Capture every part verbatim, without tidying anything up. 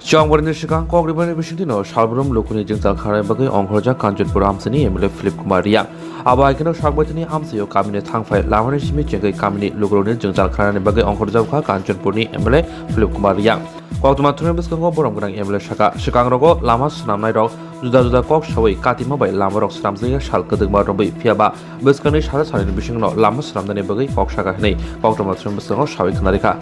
Chongbarni swkang kok rwmani bisingtwino salbrum lukuni jwngjal khanani bagwi ongkhorjak Kanchanpur amchaini M L A Philip Kumar Reang. Abo hai kheno sakbaitini amchaio kamini thangphai lamani simi chengwi kamini lukurokni jwngjal khanani bagwi ongkhorjak kha Kanchanpurni M L A Philip Kumar Reang. Koktwma thumni bwskango borom gwnang M L A saka, swkangrogo lama swnamnairok juda juda kok sawi katima bai lamarok swnamjakya sal kwdwkma romwi, phiyaba bwskangni sara salini bisingno lama swnamnani bagwi kok saka hwnwi koktwma thumni bwskango sawi khwnarikha.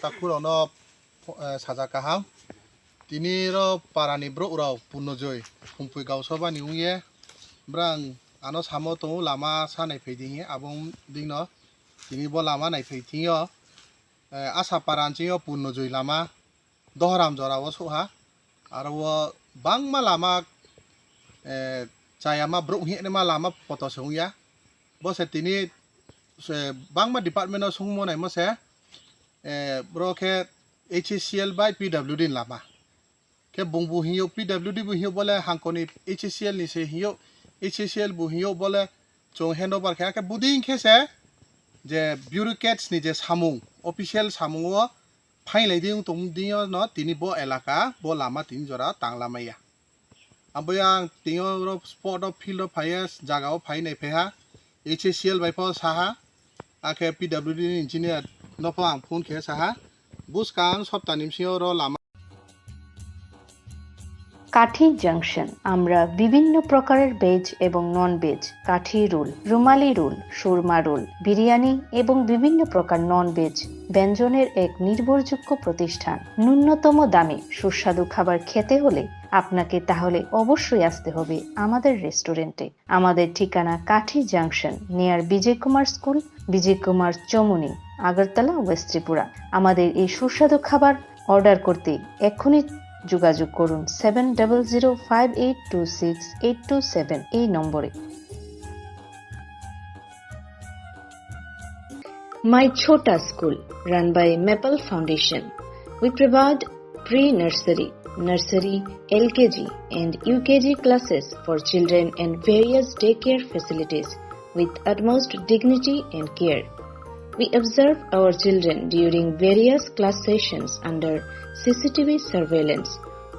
Takhurokno, eh, sajak kaham. Tini ro parani borok rok Purnojoy Humpui Gausabani wngye. Brang ano samo tongo lama sanai phaidi hinwi abo dingno. Tini bo lama naiphai thingyo. Eh, Asa para anchingyo Purnojoy lama. Dohoram jora o suha. Aro o bangma lama, eh, chayama borok hinwi ma lama poto se wngya. Bo se tini se bangma department o sungmo naimo se, eh, boro khe H A C L bai P W D ni lama. Khe bung bo hinyo P W D bo hinyo bole hangkoni H A C L ni se hinyo, H A C L bo hinyo bole chwng handover khe, khe buding khe se je bureaucrats ni je samung, official samung o phailai di wng tong di no tini bo elaka bo lama tini jora tanglamaya. Abo yang tini oro spot o field o phaiya jaga o phai nai phaiha H A C L bai pho saha, akhe P W D ni engineer no pho ang phone khe saha, buskang sopta ni bisingo oro lama. কাঠি জাংশন। আমরা বিভিন্ন প্রকারের ভেজ এবং non veg, কাঠি রোল, রুমালি রোল, সুরমা রোল, বিরিয়ানি এবং বিভিন্ন প্রকার non veg ব্যঞ্জনের এক নির্ভরযোগ্য প্রতিষ্ঠান। ন্যূনতম দামে সুস্বাদু খাবার খেতে হলে আপনাকে তাহলে অবশ্যই আসতে হবে আমাদের রেস্টুরেন্টে। আমাদের ঠিকানা কাঠি junction, near Bijay Kumar school, Bijay Kumar Chowmuhani, Agartala, west Tripura. আমাদের এই সুস্বাদু খাবার অর্ডার করতে এক্ষুনি যোগাযোগ করুন seven double zero five eight two six eight two seven এই নম্বরে। My Chhota School, run by Maple Foundation. We provide pre-nursery, nursery, L K G and U K G classes for children and various daycare facilities with utmost dignity and care. We observe our children during various class sessions under C C T V surveillance.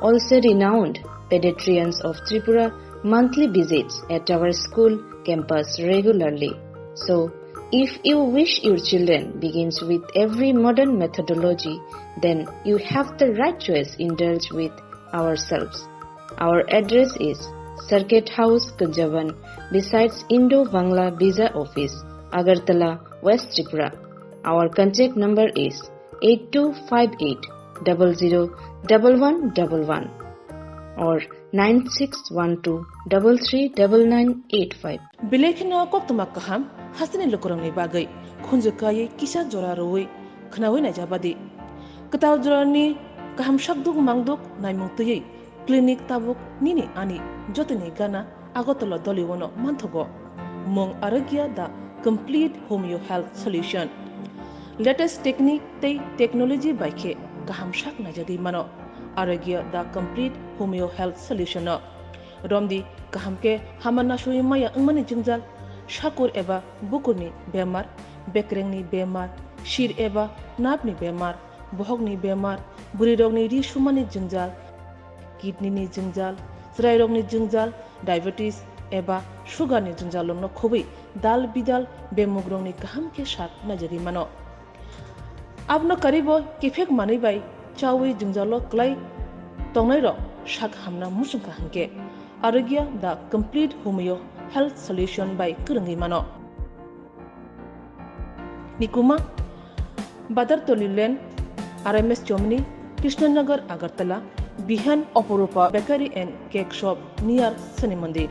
Also renowned pediatricians of Tripura monthly visits at our school campus regularly. So, if you wish your children begins with every modern methodology, then you have the right choice. Indulge with ourselves. Our address is Circuit House, Kunjaban, besides Indo-Bangla Visa Office, Agartala, West Tripura. Our contact number is eight two five eight double zero double one double one or nine six one two double three double nine eight five. Belai kheno koktwma kaham hasteni lukurokni bagwi khunju kaiwi kisa jora rwui khwnaui naijabadi. Kwtal jorani kaham sakduk mangduk naimung twiwi clinic tabuk nini ani jotoni gana Agartala Doliwono manthogo. Mung Arogya, the complete homeo health solution. Latest technique tei technology bai khe kaham sak naijagwi mano Arogya, the complete homeo health solution o. Romdi kaham khe hama nasui maya wngmani jwngjal, sakur eba bukurni bemar, bekrengni bemar, sir eba napni bemar, bohokni bemar, bwrwirokni ri sumani jwngjal, kidney ni jwngjal, chwrairokni jwngjal, diabetes eba sugar ni jwngjal rokno khobwi dal bidal bemugrokni kaham khe sak naijagwi mano. Abono karibo kiphek manwi bai chawi jwngjalo kwlai tongnairok sak hamna muchungkha hinkhe Arogya the complete homeo health solution bai kwrwngwi mano. Nikuma, Badartoli Lane, R M S Chomni, Krishnanagar, Agartala, Behind Opurupa Bakery and Cake Shop, near Shani Mandir.